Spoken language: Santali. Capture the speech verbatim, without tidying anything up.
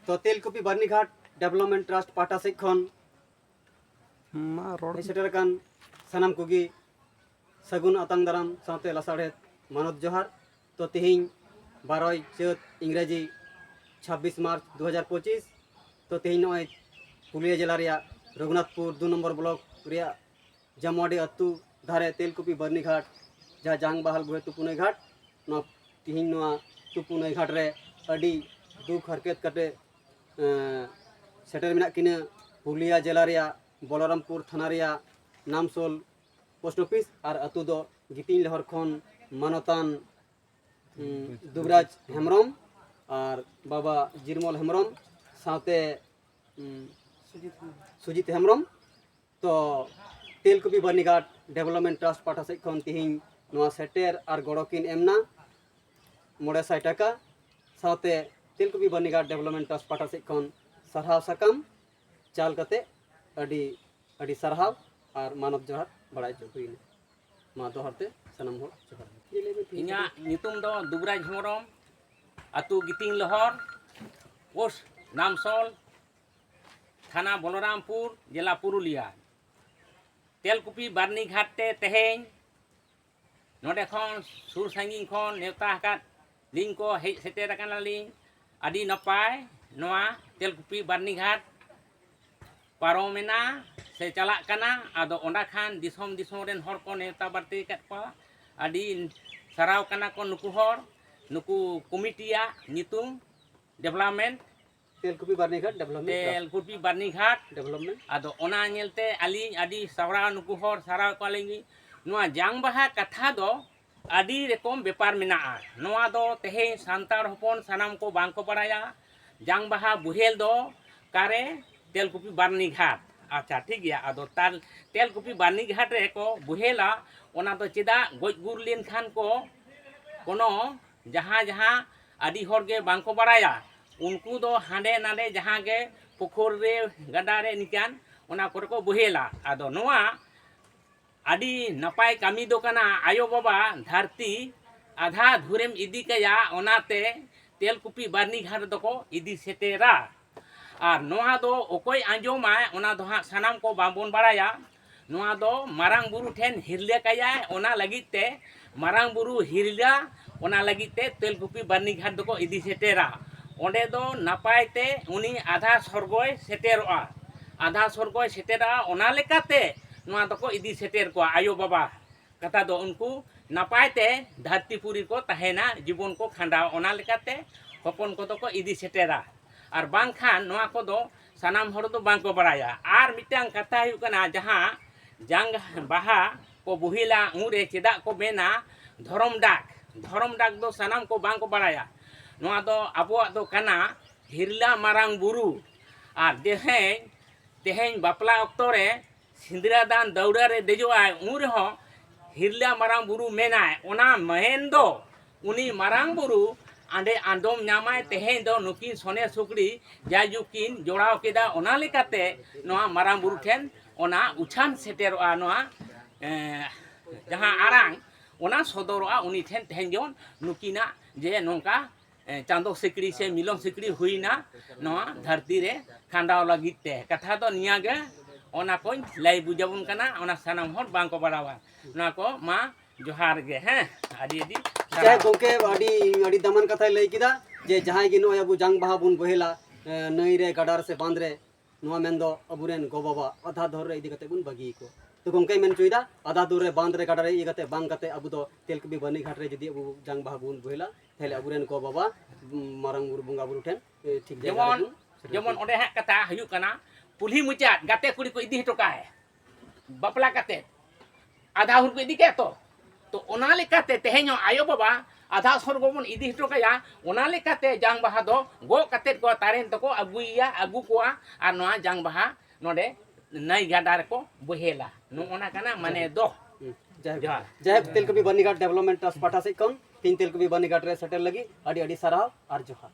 ᱛᱚ ᱛᱮᱞᱠᱩᱯᱤ ᱵᱟᱨᱱᱤᱜᱷᱟᱴ ᱰᱮᱵᱷᱞᱚᱯᱢᱮᱱᱴ ᱴᱨᱟᱥᱴ ᱯᱟᱦᱴᱟ ᱥᱮᱫ ᱠᱷᱚᱱ ᱢᱟ ᱨᱚᱲ᱾ ᱦᱮᱡ ᱥᱮᱴᱮᱨ ᱟᱠᱟᱱ ᱥᱟᱱᱟᱢ ᱠᱚᱜᱮ ᱥᱟᱹᱜᱩᱱ ᱟᱛᱟᱝ ᱫᱟᱨᱟᱢ ᱥᱟᱶᱛᱮ ᱞᱟᱥᱟᱲᱦᱮᱫ ᱢᱟᱱᱚᱛ ᱡᱚᱦᱟᱨ᱾ ᱛᱚ ᱛᱮᱦᱮᱧ ᱵᱟᱨᱚᱭ ᱪᱟᱹᱛ, ᱤᱝᱨᱮᱡᱤ ᱪᱷᱟᱵᱵᱤᱥ ᱢᱟᱨᱪ ᱫᱩ ᱦᱟᱡᱟᱨ ᱯᱚᱸᱪᱤᱥ᱾ ᱛᱚ ᱛᱮᱦᱮᱧ ᱱᱚᱜᱼᱚᱭ ᱯᱩᱨᱩᱞᱤᱭᱟᱹ ᱡᱮᱞᱟ ᱨᱮᱭᱟᱜ ᱨᱚᱜᱷᱩᱱᱟᱛᱷᱯᱩᱨ ᱫᱩ ᱱᱚᱢᱵᱚᱨ ᱵᱞᱚᱠ ᱨᱮᱭᱟᱜ ᱡᱟᱢᱩᱣᱟᱰᱤ ᱟᱹᱛᱩ ᱫᱷᱟᱨᱮ ᱛᱮᱞᱠᱩᱯᱤ ᱵᱟᱹᱨᱱᱤ ᱜᱷᱟᱴ, ᱡᱟᱦᱟᱸ ᱡᱟᱝ ᱵᱟᱦᱟᱞ ᱵᱩᱦᱮ ᱛᱩᱯᱩ ᱱᱟᱹᱭ ᱜᱷᱟᱴ, ᱱᱚᱣᱟ ᱛᱤᱦᱤᱧ ᱱᱚᱣᱟ ᱛᱩᱯᱩ ᱱᱟᱹᱭ ᱜᱷᱟᱴ ᱨᱮ ᱟᱹᱰᱤ ᱫᱩᱠ ᱦᱟᱨᱠᱮᱛ ᱠᱟᱛᱮ, ᱮᱸ, ᱥᱮᱴᱮᱨ ᱢᱮᱱᱟᱜ ᱠᱤᱱᱟᱹ ᱯᱩᱨᱩᱞᱤᱭᱟ ᱡᱮᱞᱟ ᱨᱮᱭᱟᱜ ᱵᱚᱞᱚᱨᱟᱢᱯᱩᱨ ᱛᱷᱟᱱᱟ ᱨᱮᱭᱟᱜ ᱱᱟᱢᱥᱳᱞ ᱯᱳᱥᱴ ᱚᱯᱷᱤᱥ ᱟᱨ ᱟᱹᱛᱩ ᱫᱚ ᱜᱤᱛᱤᱧ ᱞᱚᱦᱚᱨ ᱠᱷᱚᱱ ᱢᱟᱱᱚᱛᱟᱱ, ᱩᱸ, ᱫᱩᱵᱨᱟᱡᱽ ᱦᱮᱢᱵᱨᱚᱢ ᱟᱨ ᱵᱟᱵᱟ ᱡᱤᱨᱢᱚᱞ ᱦᱮᱢᱵᱨᱚᱢ ᱥᱟᱶᱛᱮ, ᱩᱸ, ᱥᱩᱡᱤᱛ ᱦᱮᱢᱵᱨᱚᱢ᱾ ᱛᱚ ᱛᱮᱞᱠᱩᱯᱤ ᱵᱟᱹᱨᱱᱤᱜᱷᱟᱴ ᱰᱮᱵᱷᱞᱚᱯᱢᱮᱱᱴ ᱴᱨᱟᱥᱴ ᱯᱟᱦᱴᱟ ᱥᱮᱫ ᱠᱷᱚᱱ ᱛᱤᱦᱤᱧ ᱱᱚᱣᱟ ᱥᱮᱴᱮᱨ ᱟᱨ ᱜᱚᱲᱚ ᱠᱤᱱ ᱮᱢ ᱮᱱᱟ ᱢᱚᱬᱮ ᱥᱟᱭ ᱴᱟᱠᱟ᱾ ᱥᱟᱶᱛᱮ ᱛᱮᱞᱠᱩᱯᱤ ᱵᱟᱹᱨᱱᱤᱜᱷᱟᱴ ᱰᱮᱵᱷᱞᱚᱯᱢᱮᱱᱴ ᱴᱨᱟᱥᱴ ᱯᱟᱦᱴᱟ ᱥᱮᱫ ᱠᱷᱚᱱ ᱥᱟᱨᱦᱟᱣ ᱥᱟᱠᱟᱢ ᱪᱟᱞ ᱠᱟᱛᱮ ᱟᱹᱰᱤ ᱟᱹᱰᱤ ᱥᱟᱨᱦᱟᱣ ᱟᱨ ᱢᱟᱱᱚᱛ ᱡᱚᱦᱟᱨ ᱵᱟᱲᱟᱭ ᱦᱚᱪᱚ ᱦᱩᱭᱱᱟ᱾ ᱢᱟ ᱫᱚᱦᱲᱟ ᱛᱮ ᱥᱟᱱᱟᱢ ᱦᱚᱲ ᱡᱚᱦᱟᱨ᱾ ᱤᱧᱟᱹᱜ ᱧᱩᱛᱩᱢ ᱫᱚ ᱫᱩᱵᱨᱟᱡᱽ ᱦᱮᱢᱵᱨᱚᱢ, ᱟᱹᱛᱩ ᱜᱤᱛᱤᱧ ᱞᱚᱦᱚᱨ, ᱯᱳᱥᱴ ᱱᱟᱢᱥᱚᱞ, ᱛᱷᱟᱱᱟ ᱵᱚᱞᱚᱨᱟᱢᱯᱩᱨ, ᱡᱮᱞᱟ ᱯᱩᱨᱩᱞᱤᱭᱟ᱾ ᱛᱮᱞᱠᱩᱯᱤ ᱵᱟᱨᱱᱤᱜᱷᱟᱴ ᱛᱮ ᱛᱮᱦᱮᱧ ᱱᱚᱰᱮ ᱠᱷᱚᱱ ᱥᱩᱨ ᱥᱟᱺᱜᱤᱧ ᱠᱷᱚᱱ ᱱᱮᱣᱛᱟ ᱟᱠᱟᱫ ᱞᱤᱧ ᱠᱚ ᱦᱮᱡ ᱥᱮᱴᱮᱨ ᱟᱠᱟᱱᱟᱞᱤᱧ᱾ ᱟᱹᱰᱤ ᱱᱟᱯᱟᱭ ᱱᱚᱣᱟ ᱛᱮᱞᱠᱩᱯᱤ ᱵᱟᱨᱱᱤᱜᱷᱟᱴ ᱯᱟᱨᱚᱢᱮᱱᱟ ᱥᱮ ᱪᱟᱞᱟᱜ ᱠᱟᱱᱟ᱾ ᱟᱫᱚ ᱚᱸᱰᱮ ᱠᱷᱟᱱ ᱫᱤᱥᱚᱢ ᱫᱤᱥᱚᱢ ᱨᱮᱱ ᱦᱚᱲ ᱠᱚ ᱱᱮᱣᱛᱟ ᱵᱟᱨᱛᱤ ᱟᱠᱟᱫ ᱠᱚᱣᱟ᱾ ᱟᱹᱰᱤ ᱥᱟᱨᱦᱟᱣ ᱠᱟᱱᱟ ᱠᱚ ᱱᱩᱠᱩ ᱦᱚᱲ, ᱱᱩᱠᱩ ᱠᱚᱢᱤᱴᱤᱭᱟᱜ ᱧᱩᱛᱩᱢ ᱰᱮᱵᱷᱞᱚᱯᱢᱮᱱᱴ ᱛᱮᱞᱠᱩᱯᱤ ᱵᱟᱨᱱᱤᱜᱷᱟᱴ ᱰᱮᱵᱷᱞᱚᱯᱢᱮᱱᱴ ᱴᱨᱟᱥᱴ᱾ ᱛᱮᱞᱠᱩᱯᱤ ᱵᱟᱨᱱᱤᱜᱷᱟᱴ᱾ ᱰᱮᱵᱷᱞᱚᱯᱢᱮᱱᱴ᱾ ᱟᱫᱚ ᱚᱱᱟ ᱧᱮᱞᱛᱮ ᱟᱹᱞᱤᱧ ᱟᱹᱰᱤ ᱥᱟᱨᱦᱟᱣ, ᱱᱩᱠᱩ ᱦᱚᱲ ᱥᱟᱨᱦᱟᱣ ᱠᱚᱣᱟᱞᱤᱧ᱾ ᱱᱚᱣᱟ ᱡᱟᱝ ᱵᱟᱦᱟ ᱠᱟᱛᱷᱟ ᱫᱚ ᱟᱹᱰᱤ ᱨᱚᱠᱚᱢ ᱵᱮᱯᱟᱨ ᱢᱮᱱᱟᱜᱼᱟ᱾ ᱱᱚᱣᱟ ᱫᱚ ᱛᱮᱦᱮᱧ ᱥᱟᱱᱛᱟᱲ ᱦᱚᱯᱚᱱ ᱥᱟᱱᱟᱢ ᱠᱚ ᱵᱟᱝ ᱠᱚ ᱵᱟᱲᱟᱭᱟ᱾ ᱡᱟᱝ ᱵᱟᱦᱟ ᱵᱳᱦᱮᱞ ᱫᱚ ᱚᱠᱟᱨᱮ? ᱛᱮᱞᱠᱩᱯᱤ ᱵᱟᱨᱱᱤᱜᱷᱟᱴ᱾ ᱟᱪᱪᱷᱟ, ᱴᱷᱤᱠ ᱜᱮᱭᱟ᱾ ᱟᱫᱚ ᱛᱟᱞ-, ᱛᱮᱞᱠᱩᱯᱤ ᱵᱟᱨᱱᱤᱜᱷᱟᱴ ᱨᱮᱠᱚ ᱵᱳᱦᱮᱞᱟ, ᱚᱱᱟ ᱫᱚ ᱪᱮᱫᱟᱜ? ᱜᱚᱡ ᱜᱩᱨ ᱞᱮᱱᱠᱷᱟᱱ ᱠᱚ ᱠᱳᱱᱳ ᱡᱟᱦᱟᱸ ᱡᱟᱦᱟᱸ ᱟᱹᱰᱤ ᱦᱚᱲ ᱜᱮ ᱵᱟᱝ ᱠᱚ ᱵᱟᱲᱟᱭᱟ, ᱩᱱᱠᱩ ᱫᱚ ᱦᱟᱸᱰᱮ ᱱᱟᱰᱮ ᱡᱟᱦᱟᱸ ᱜᱮ ᱯᱩᱠᱷᱩᱨ ᱨᱮ, ᱜᱟᱰᱟ ᱨᱮ, ᱱᱤᱠᱟᱱ ᱚᱱᱟ ᱠᱚᱨᱮ ᱠᱚ ᱵᱳᱦᱮᱞᱟ᱾ ᱟᱫᱚ ᱱᱚᱣᱟ ᱟᱹᱰᱤ ᱱᱟᱯᱟᱭ ᱠᱟᱹᱢᱤ ᱫᱚ ᱠᱟᱱᱟ᱾ ᱟᱭᱳ ᱵᱟᱵᱟ ᱫᱷᱟᱹᱨᱛᱤ ᱟᱫᱷᱟ ᱫᱷᱩᱨᱮᱢ ᱤᱫᱤ ᱠᱟᱭᱟ, ᱚᱱᱟᱛᱮ ᱛᱮᱞᱠᱩᱯᱤ ᱵᱟᱹᱨᱱᱤ ᱜᱷᱟᱴ ᱫᱚᱠᱚ ᱤᱫᱤ ᱥᱮᱴᱮᱨᱟ᱾ ᱟᱨ ᱱᱚᱣᱟ ᱫᱚ ᱚᱠᱚᱭ ᱟᱸᱡᱚᱢᱟᱭ, ᱚᱱᱟ ᱫᱚ ᱦᱟᱸᱜ ᱥᱟᱱᱟᱢ ᱠᱚ ᱵᱟᱵᱚᱱ ᱵᱟᱲᱟᱭᱟ᱾ ᱱᱚᱣᱟ ᱫᱚ ᱢᱟᱨᱟᱝ ᱵᱩᱨᱩ ᱴᱷᱮᱱ ᱦᱤᱨᱞᱟᱹ ᱠᱟᱭᱟᱭ, ᱚᱱᱟ ᱞᱟᱹᱜᱤᱫ ᱛᱮ ᱢᱟᱨᱟᱝ ᱵᱩᱨᱩ ᱦᱤᱨᱞᱟᱹ, ᱚᱱᱟ ᱞᱟᱹᱜᱤᱫ ᱛᱮ ᱛᱮᱞᱠᱩᱯᱤ ᱵᱟᱹᱨᱱᱤ ᱜᱷᱟᱴ ᱫᱚᱠᱚ ᱤᱫᱤ ᱥᱮᱴᱮᱨᱟ᱾ ᱚᱸᱰᱮ ᱫᱚ ᱱᱟᱯᱟᱭ ᱛᱮ ᱩᱱᱤ ᱟᱫᱷᱟ ᱥᱚᱨᱜᱚᱭ ᱥᱮᱴᱮᱨᱚᱜᱼᱟ᱾ ᱟᱫᱷᱟ ᱥᱚᱨᱜᱚᱭ ᱥᱮᱴᱮᱨᱚᱜᱼᱟ, ᱚᱱᱟ ᱞᱮᱠᱟᱛᱮ ᱱᱚᱣᱟ ᱫᱚᱠᱚ ᱤᱫᱤ ᱥᱮᱴᱮᱨ ᱠᱚᱣᱟ ᱟᱭᱳ ᱵᱟᱵᱟ᱾ ᱠᱟᱛᱷᱟ ᱫᱚ ᱩᱱᱠᱩ ᱱᱟᱯᱟᱭ ᱛᱮ ᱫᱷᱟᱹᱨᱛᱤ ᱯᱩᱨᱤ ᱠᱚ ᱛᱟᱦᱮᱱᱟ, ᱡᱤᱵᱚᱱ ᱠᱚ ᱠᱷᱟᱸᱰᱟᱣᱟ, ᱚᱱᱟ ᱞᱮᱠᱟᱛᱮ ᱦᱚᱯᱚᱱ ᱠᱚᱫᱚ ᱠᱚ ᱤᱫᱤ ᱥᱮᱴᱮᱨᱟ᱾ ᱟᱨ ᱵᱟᱝᱠᱷᱟᱱ ᱱᱚᱣᱟ ᱠᱚᱫᱚ ᱥᱟᱱᱟᱢ ᱦᱚᱲ ᱫᱚ ᱵᱟᱝ ᱠᱚ ᱵᱟᱲᱟᱭᱟ᱾ ᱟᱨ ᱢᱤᱫᱴᱟᱝ ᱠᱟᱛᱷᱟ ᱦᱩᱭᱩᱜ ᱠᱟᱱᱟ, ᱡᱟᱦᱟᱸ ᱡᱟᱝ ᱵᱟᱦᱟ ᱠᱚ ᱵᱩᱦᱤᱞᱟ, ᱩᱱᱨᱮ ᱪᱮᱫᱟᱜ ᱠᱚ ᱢᱮᱱᱟ ᱫᱷᱚᱨᱚᱢ ᱰᱟᱠ? ᱫᱷᱚᱨᱚᱢ ᱰᱟᱠ ᱫᱚ ᱥᱟᱱᱟᱢ ᱠᱚ ᱵᱟᱝ ᱠᱚ ᱵᱟᱲᱟᱭᱟ᱾ ᱱᱚᱣᱟ ᱫᱚ ᱟᱵᱚᱣᱟᱜ ᱫᱚ ᱠᱟᱱᱟ ᱦᱤᱨᱞᱟ ᱢᱟᱨᱟᱝ ᱵᱩᱨᱩ᱾ ᱟᱨ ᱛᱮᱦᱮᱧ, ᱛᱮᱦᱮᱧ ᱵᱟᱯᱞᱟ ᱚᱠᱛᱚ ᱨᱮ ᱥᱤᱸᱫᱽᱨᱟᱹ ᱫᱟᱱ ᱫᱟᱹᱣᱲᱟᱹ ᱨᱮ ᱫᱮᱡᱚᱜ ᱟᱭ, ᱩᱱ ᱨᱮᱦᱚᱸ ᱦᱤᱨᱞᱟᱹ ᱢᱟᱨᱟᱝ ᱵᱩᱨᱩ ᱢᱮᱱᱟᱭ᱾ ᱚᱱᱟ ᱢᱮᱱ ᱫᱚ ᱩᱱᱤ ᱢᱟᱨᱟᱝ ᱵᱩᱨᱩ ᱟᱸᱰᱮ ᱟᱸᱫᱚᱢ ᱧᱟᱢᱟᱭ, ᱛᱮᱦᱮᱧ ᱫᱚ ᱱᱩᱠᱤᱱ ᱥᱚᱱᱮ ᱥᱩᱠᱲᱤ ᱡᱟᱭᱡᱩᱜᱽ ᱠᱤᱱ ᱡᱚᱲᱟᱣ ᱠᱮᱫᱟ᱾ ᱚᱱᱟ ᱞᱮᱠᱟᱛᱮ ᱱᱚᱣᱟ ᱢᱟᱨᱟᱝ ᱵᱩᱨᱩ ᱴᱷᱮᱱ ᱚᱱᱟ ᱩᱪᱷᱟᱱ ᱥᱮᱴᱮᱨᱚᱜᱼᱟ᱾ ᱱᱚᱣᱟ, ᱮᱸ, ᱡᱟᱦᱟᱸ ᱟᱲᱟᱝ, ᱚᱱᱟ ᱥᱚᱫᱚᱨᱚᱜᱼᱟ ᱩᱱᱤ ᱴᱷᱮᱱ, ᱛᱮᱦᱮᱧ ᱡᱮᱢᱚᱱ ᱱᱩᱠᱤᱱᱟᱜ ᱡᱮ ᱱᱚᱝᱠᱟ ᱮ, ᱪᱟᱸᱫᱚ ᱥᱤᱠᱲᱤ ᱥᱮ ᱢᱤᱞᱚᱱ ᱥᱤᱠᱲᱤ ᱦᱩᱭᱱᱟ ᱱᱚᱣᱟ ᱫᱷᱟᱹᱨᱛᱤ ᱨᱮ ᱠᱷᱟᱸᱰᱟᱣ ᱞᱟᱹᱜᱤᱫ ᱛᱮ᱾ ᱠᱟᱛᱷᱟ ᱫᱚ ᱱᱤᱭᱟᱹ ᱜᱮ, ᱚᱱᱟ ᱠᱚᱧ ᱞᱟᱹᱭ ᱵᱩᱡᱷᱟᱹᱣᱟᱵᱚᱱ ᱠᱟᱱᱟ, ᱚᱱᱟ ᱥᱟᱱᱟᱢ ᱦᱚᱲ ᱵᱟᱝ ᱠᱚ ᱵᱟᱲᱟᱭᱟ᱾ ᱱᱚᱣᱟ ᱠᱚ ᱢᱟ ᱡᱚᱦᱟᱨ ᱜᱮ, ᱦᱮᱸ, ᱟᱹᱰᱤ ᱟᱹᱰᱤ ᱡᱟᱭ ᱥᱟᱨᱦᱟᱣ᱾ ᱦᱳᱠ ᱜᱚᱢᱠᱮ, ᱟᱹᱰᱤ ᱟᱹᱰᱤ ᱫᱟᱢᱟᱱ ᱠᱟᱛᱷᱟᱭ ᱞᱟᱹᱭ ᱠᱮᱫᱟ ᱡᱮ ᱡᱟᱦᱟᱸᱭ ᱜᱮ ᱱᱚᱜᱼᱚᱭ ᱟᱵᱚ ᱡᱟᱝ ᱵᱟᱦᱟ ᱵᱚᱱ ᱵᱚᱦᱮᱞᱟ, ᱮ, ᱱᱟᱹᱭ ᱨᱮ, ᱜᱟᱰᱟ ᱨᱮ ᱥᱮ ᱵᱟᱸᱫᱽ ᱨᱮ, ᱱᱚᱣᱟ ᱢᱮᱱᱫᱚ ᱟᱵᱚᱨᱮᱱ ᱜᱚ ᱵᱟᱵᱟ ᱟᱫᱷᱟ ᱫᱷᱚᱨ ᱨᱮ ᱤᱫᱤ ᱠᱟᱛᱮ ᱵᱚᱱ ᱵᱟᱹᱜᱤ ᱟᱠᱚ᱾ ᱛᱚ ᱜᱚᱢᱠᱮᱭ ᱢᱮᱱ ᱦᱚᱪᱚᱭᱮᱫᱟ, ᱟᱫᱷᱟ ᱫᱷᱚᱨ ᱨᱮ, ᱵᱟᱸᱫᱽ ᱨᱮ, ᱜᱟᱰᱟ ᱨᱮ ᱤᱫᱤ ᱠᱟᱛᱮ ᱵᱟᱝ ᱠᱟᱛᱮ ᱟᱵᱚ ᱫᱚ ᱛᱮᱞᱠᱩᱯᱤ ᱵᱟᱹᱨᱱᱤ ᱜᱷᱟᱴ ᱨᱮ ᱡᱩᱫᱤ ᱟᱵᱚ ᱡᱟᱝ ᱵᱟᱦᱟ ᱵᱚᱱ ᱵᱚᱦᱮᱞᱟ, ᱛᱟᱦᱞᱮ ᱟᱵᱚᱨᱮᱱ ᱜᱚ ᱵᱟᱵᱟ, ᱩᱢ, ᱢᱟᱨᱟᱝ ᱵᱩᱨᱩ ᱵᱚᱸᱜᱟ ᱵᱩᱨᱩ ᱴᱷᱮᱱ, ᱮ, ᱴᱷᱤᱠ ᱡᱟᱭᱜᱟ ᱡᱮᱢᱚᱱ ᱨᱮᱵᱚᱱ ᱥᱮᱴᱮᱨ ᱡᱮᱢᱚᱱ ᱠᱚᱣᱟ᱾ ᱚᱸᱰᱮ ᱦᱟᱸᱜ ᱠᱟᱛᱷᱟ ᱦᱩᱭᱩᱜ ᱠᱟᱱᱟ, ᱯᱩᱞᱦᱤ ᱢᱩᱪᱟᱹᱫ ᱜᱟᱛᱮ ᱠᱩᱲᱤ ᱠᱚ ᱤᱫᱤ ᱦᱚᱴᱚ ᱠᱟᱭ, ᱵᱟᱯᱞᱟ ᱠᱟᱛᱮ ᱟᱫᱷᱟ ᱦᱚᱲ ᱠᱚ ᱤᱫᱤ ᱠᱟᱭᱟ ᱛᱚ᱾ ᱛᱚ ᱚᱱᱟ ᱞᱮᱠᱟᱛᱮ ᱛᱮᱦᱮᱧ ᱦᱚᱸ ᱟᱭᱳ ᱵᱟᱵᱟ ᱟᱫᱷᱟ ᱥᱚᱨᱜᱚ ᱵᱚᱱ ᱤᱫᱤ ᱦᱚᱴᱚ ᱠᱟᱭᱟ, ᱚᱱᱟ ᱞᱮᱠᱟᱛᱮ ᱡᱟᱝ ᱵᱟᱦᱟ ᱫᱚ ᱜᱚᱜ ᱠᱟᱛᱮ ᱠᱚ ᱛᱟᱨᱮᱱ ᱛᱮᱠᱚ ᱟᱹᱜᱩᱭᱮᱭᱟ, ᱟᱹᱜᱩ ᱠᱚᱣᱟ, ᱟᱨ ᱱᱚᱣᱟ ᱡᱟᱝ ᱵᱟᱦᱟ ᱱᱚᱰᱮ ᱱᱟᱹᱭ ᱜᱟᱰᱟ ᱨᱮᱠᱚ ᱵᱚᱦᱮᱞᱟ᱾ ᱱᱚᱜᱼᱚ ᱱᱟ ᱠᱟᱱᱟ ᱢᱟᱱᱮ ᱫᱚ᱾ ᱦᱩᱸ, ᱡᱟᱭᱦᱳᱠ᱾ ᱡᱚᱦᱟᱨ᱾ ᱡᱟᱭᱦᱳᱠ, ᱛᱮᱞᱠᱩᱯᱤ ᱵᱟᱹᱨᱱᱤᱜᱷᱟᱴ ᱰᱮᱵᱷᱞᱚᱯᱢᱮᱱᱴ ᱴᱨᱟᱥᱴ ᱯᱟᱦᱴᱟ ᱥᱮᱫ ᱠᱷᱚᱱ ᱛᱮᱦᱮᱧ ᱛᱮᱞᱠᱩᱯᱤ ᱵᱟᱹᱨᱱᱤᱜᱷᱟᱴ ᱨᱮ ᱥᱮᱴᱮᱨ ᱞᱟᱹᱜᱤᱫ ᱟᱹᱰᱤ ᱟᱹᱰᱤ ᱥᱟᱨᱦᱟᱣ ᱟᱨ ᱡᱚᱦᱟᱨ᱾